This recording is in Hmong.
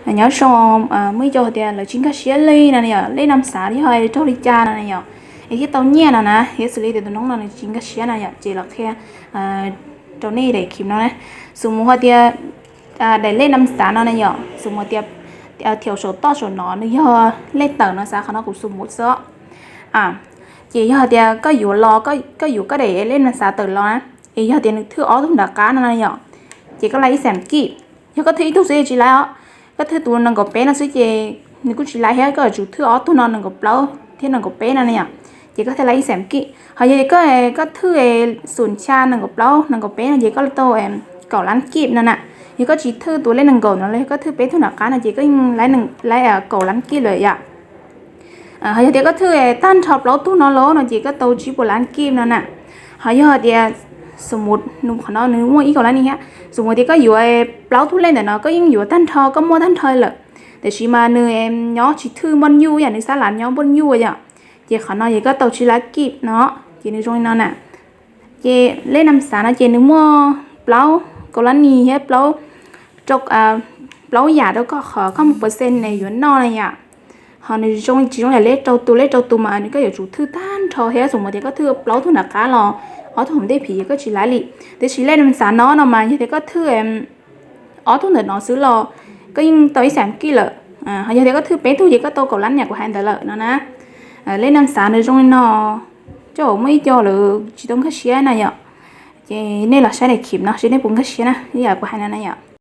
Nyob zoo, muaj ib co tias lawv tsis nkag siab li no na yom, lej nam xav yog raug li cas no na yom, es thiaj tau nyiaj no na, yog xws li tias tus noob no nws tsis nkag siab no yom, ces los qhia rau nej daim khib no na. Xus mus hais tias daim lej nam xav no na yom, xus mus tias thiaum saum toj saum no nws yog lej tawm no, xav qhov no kuv xus mus xwb. Ces yog tias koj yuav los, koj yuav koj daim lej nam xav tawm los na, es yog tias nws thwj ob tug nram qab no na yom, ces koj laib ib xam kij. Yog koj thwj ib tug xwb tsis laib os, koj thwj tus nees nkaum peb no xwb ces nws kuj tsis laib thiab, koj yuav tsum thwj ob tug no nees nkaum plaub thiab nees nkaum peb no na yom, ces koj thiaj laib ib xam kij. Ho yog koj, koj thwj xum xya nees nkaum plaub nees nkaum peb no ces koj tau kaum lab kij no na. Yog koj tsis thwj tus lej nees nkaum no los yog koj thwj peb tug nram qab no ces koj yeej laib kaum lab kij lawm yom. Ho yog tias koj thwj tag nrho plaub tug no los no ces koj tau tsib puas lab kij no na. Ho yog tias xus mus, qhov no nws muaj ib kaum lab ni thiab, xus mus tias koj yuav plaub tug lej ntawm no koj yeej yuav tag nrho, koj muaj tag nrho lawm, tiam sis mas nws nyob tsis thwj npoj nyuj yom, nws xab lav nyob npoj nyuj yom, ces qhov no ces koj tau tsib lab kij no, ces nws zoo li no na. Ces lej nam xav no ces nws muaj plaub kaum lab ni thiab plaub, plaub yam rau koj qhov koj muaj percent yuav noj na yom. Ho nws zoo tsis zoo yam lej rau tus, lej rau tus mas nws koj yuav tsum thwj tag nrho thiab, xus mus tias koj thwj plaub tug nram qab los ob tug hauv ntej phiv ces koj tsis laib li. Tiam sis lej nam xav no no mas yog tias koj thwj ob tug ntawm no xwb los koj yeej tau ib xam kij lawm. Ho yog tias koj thwj peb tug ces koj tau kaum lab yam kuv hais ntawd lawm no na. Lej nam xav nws zoo li no, coj muaj ib co lawv tsis tau nkag siab na yom. Ces nej los saib daim khib no seb nej puas nkag siab na, ib yam kuv hais no na yom.